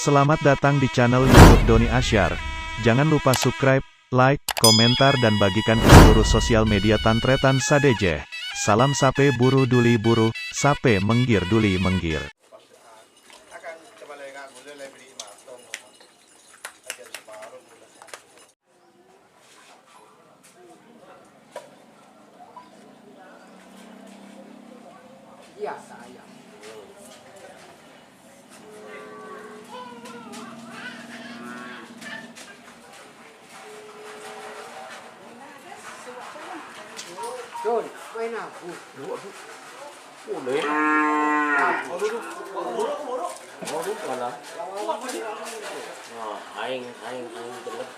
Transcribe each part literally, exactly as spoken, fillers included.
Selamat datang di channel YouTube Doni Asyar. Jangan lupa subscribe, like, komentar, dan bagikan ke seluruh sosial media tan-tarètan sadhâjâ. Salam sapè buru dhuli buru, sapè mèngghir dhuli mèngghir. Iya, sayang. Don, main aku. Aduh, aduh. Boleh. Aduh, aduh. Aduh, mana? Nah, aing, aing, aing jelek.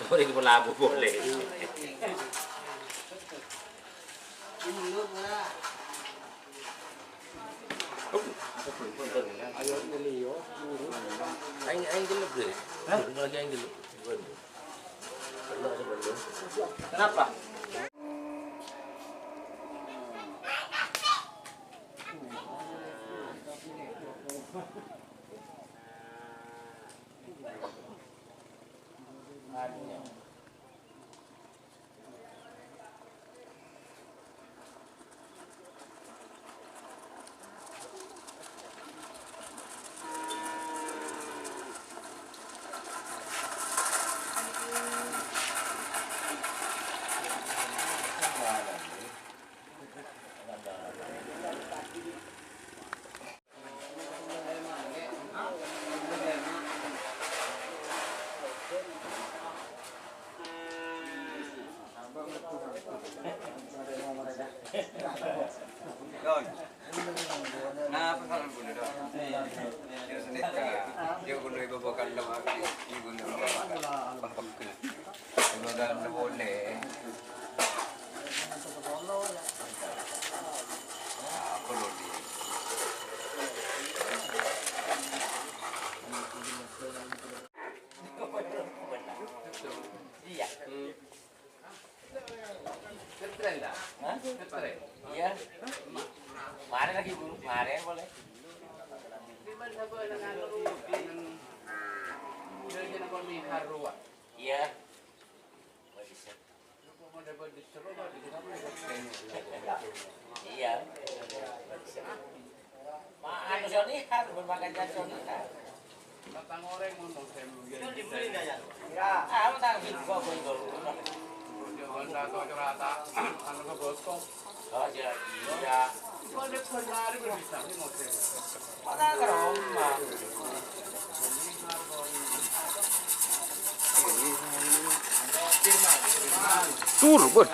Boleh di pelabuh, boleh. Ayo, ini yo. Aing, aing jelek, deh. Hah? Lagi aing jelek. Kenapa? Don. Napa salah ghulâ, Don? Yâ, sanèka. Yâ, ghulâ ibu bukan lewat. Yâ, ghulâ ibu bukan. Bah, pegel. Ghulâ dalam boleh. Apa lo ni? Iya. Ngetren ta? Hah? Ngetren. Iya. Mari lagi, Bu. Mari boleh. Iya. Iya. Ma-, anu, Sonihan, bukan makan Sonihan. Matang orèng ngono, Sam. Ah, matang bingko, bingko. Jangan satu cerita, anu, ke Bosco. Oh, iya, iya. Balik benar, bisa, ini mau Sam. Matang ke rumah. Tur, bos.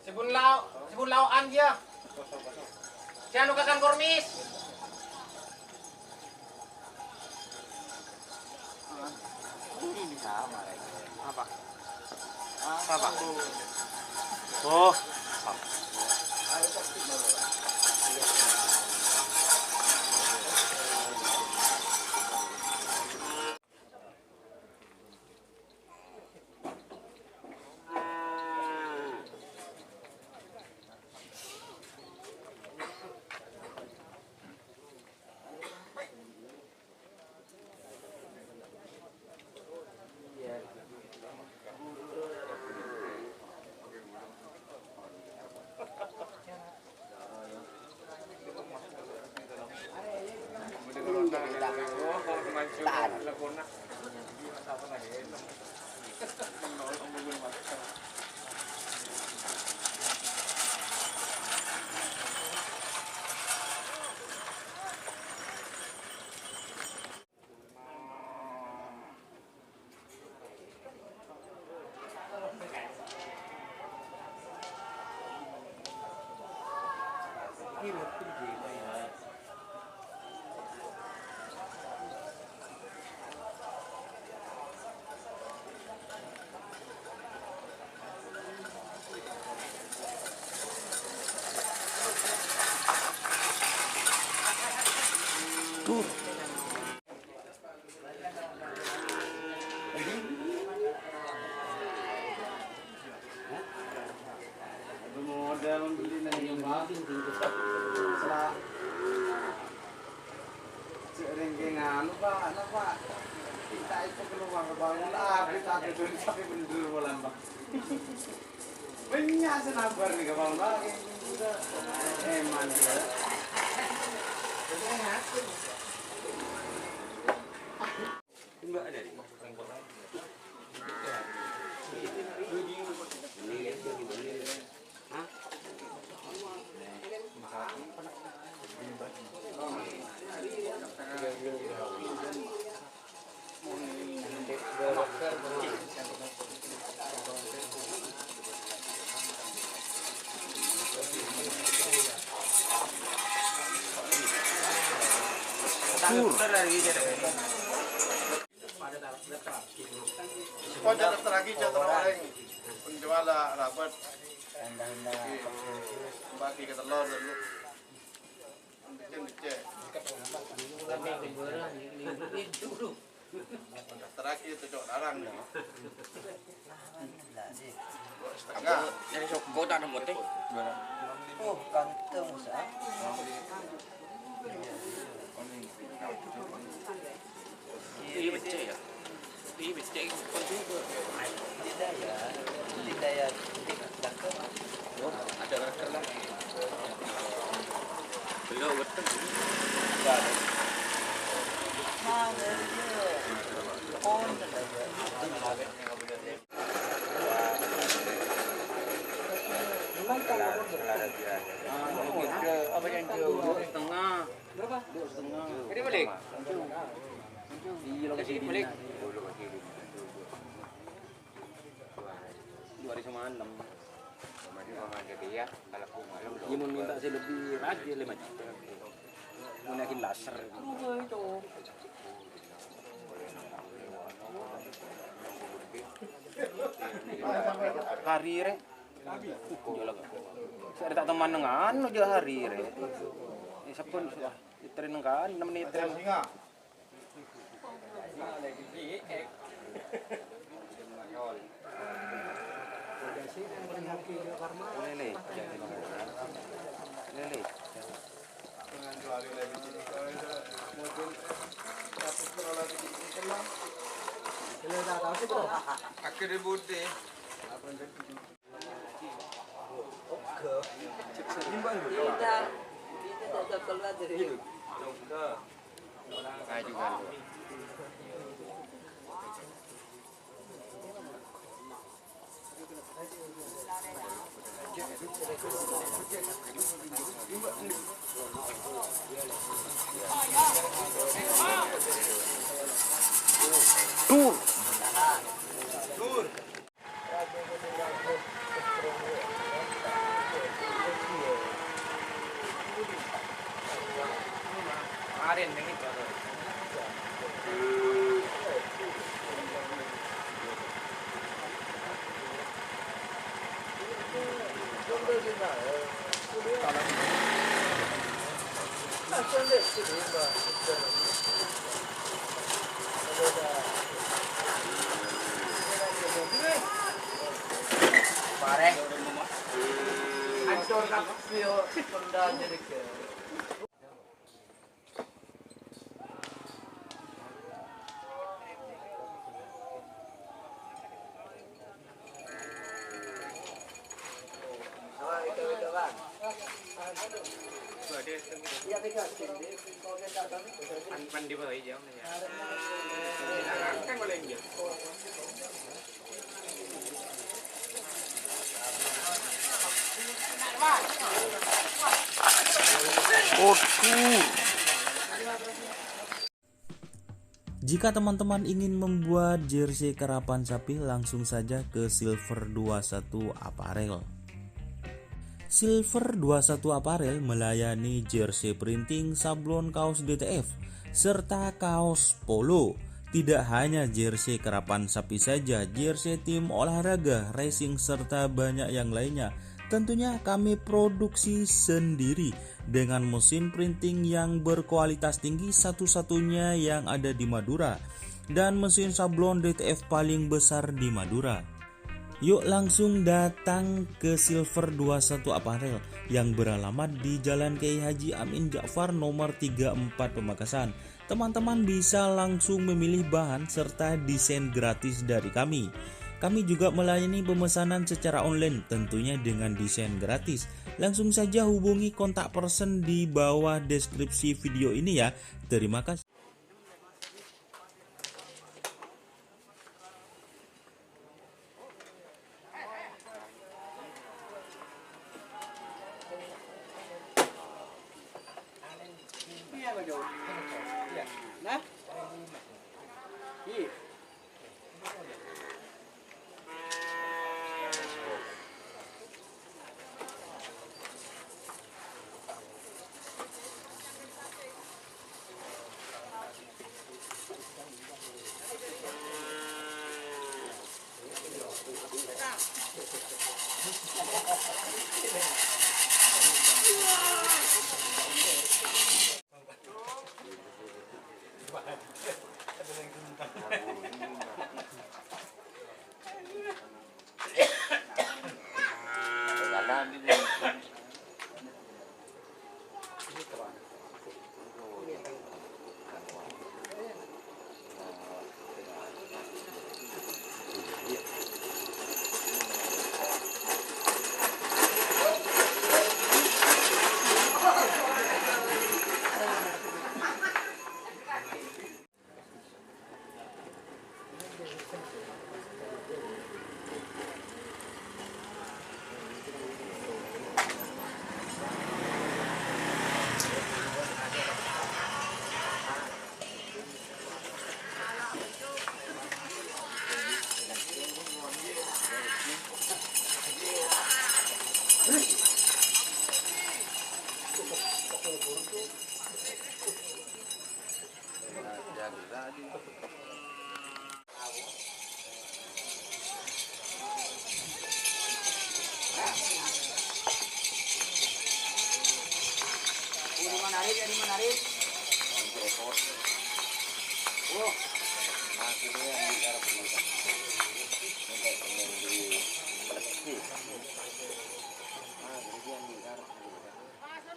Sè bun lao-, sè bun lao'an kèya. Sè anu kakan kormis. Apa? Apa? Oh. Modal beli nang yang batin tinggi. Sela-, sering ke nganu, Pak, anu, Pak. Kita itu keluar, Pak. Lah, kita itu sampai bener, Pak. Banyak sih nabbar nih, Pak. Emang, ya. Pojok daftar lagi, jadwal paling penjual rapat. Bagi ke telur dulu. Becek, becek. Terakhir itu cok larang nih. Setengah. Yang soko tak nemu teh. Oh, kantong sa. Iya, becek ya. Iya, becek. Tidak ya. Tidak ya. Tidak. Oh, ada marker lagi. Belum, betul. Apa yang jauh? Dua setengah. Dua setengah. Ini balik. Iya, lagi sini. Balik. Dua hari semalam. Iya, mau minta sih lebih rajin lima juta. Mau naikin laser. Hari re. Saya tak teman dengan aja hari re. Ini sepun sudah. Iterin kan, enam menit. Lele. Lele. Akhirnya budi. Kita, kita tak keluar dari Tur. Pare. Ancor kabeh, yo, Honda jadi ke. Jika teman-teman ingin membuat jersey karapan sapi, langsung saja ke Silver dua satu Apparel. Silver dua satu Apparel melayani jersey printing, sablon kaos D T F, serta kaos polo. Tidak hanya jersey karapan sapi saja, jersey tim olahraga, racing, serta banyak yang lainnya. Tentunya kami produksi sendiri dengan mesin printing yang berkualitas tinggi, satu-satunya yang ada di Madura, dan mesin sablon D T F paling besar di Madura. Yuk langsung datang ke Silver dua satu Apparel yang beralamat di Jalan Kiai Haji Amin Ja'far nomor tiga empat Pamekasan. Teman-teman bisa langsung memilih bahan serta desain gratis dari kami. Kami juga melayani pemesanan secara online, tentunya dengan desain gratis. Langsung saja hubungi kontak person di bawah deskripsi video ini ya. Terima kasih.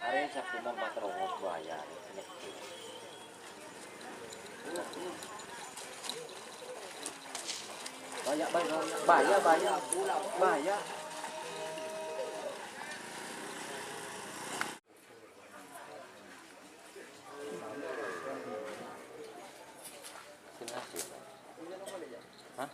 Arè Sabtu mon pas terros bahaya. Bahaya, bahaya, bahaya, bahaya, bahaya. Hah?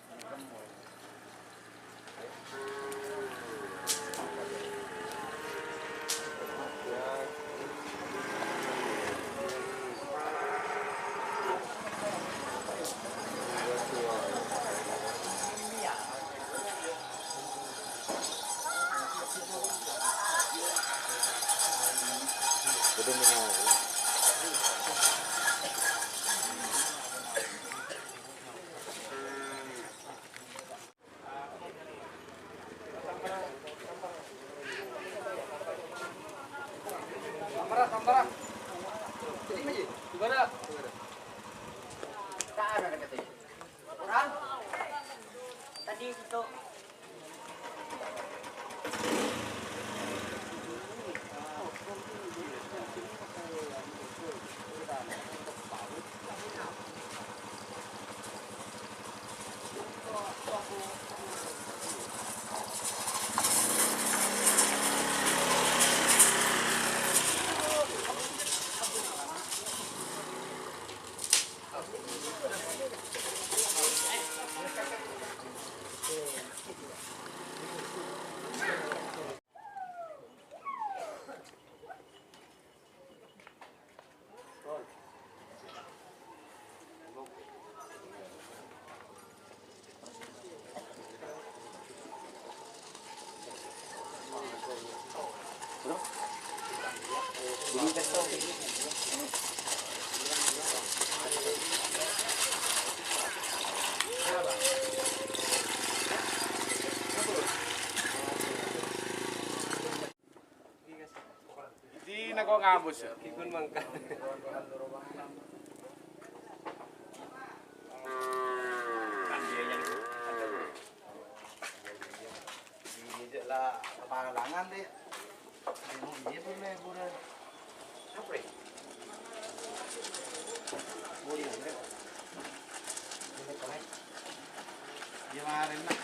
Di nako ngabus ya? Kikun mangka. Ini je la kepalangan deh. Ini je pun le pura. Apa ya? Boleh, boleh. Boleh, boleh. Dia kemarin lah.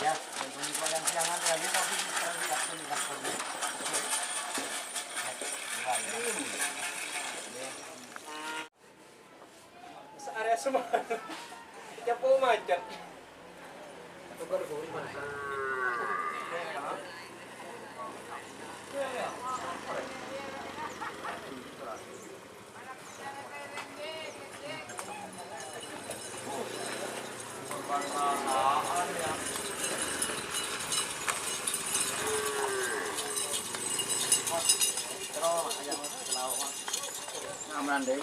Ya, dan kalau yang siangan lagi tapi sekarang di waktu di waktu. Ya, coba ya. Area semua. Cepo macet.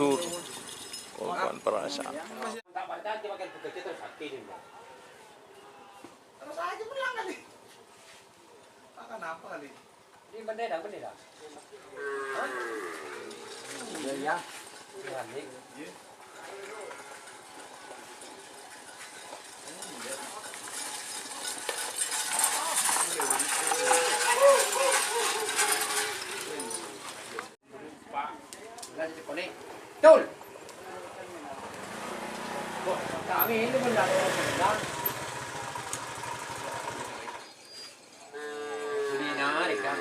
Tuh, korban perasaan. Terus aja pulang kali. Makan apa kali? Ini bener dah, bener dah. Iya, iya. Iya, nih. Iya. Pak. Belas di konek. Betul. Wah, kami ini benar, benar. Ini menarik, kan?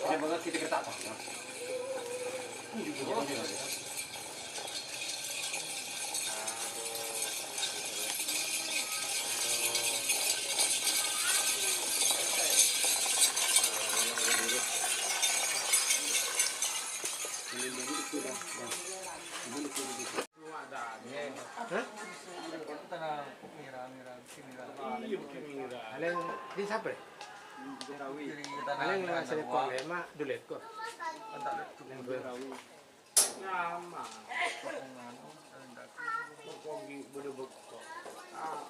Ini banget kita kertas. Ini juga. Hah? Aleng, di sapa? Aleng la salèkor, ma' dulèkor. Nyama. Pokoknya bâdâ bâkto. Ah.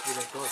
Dulèkor.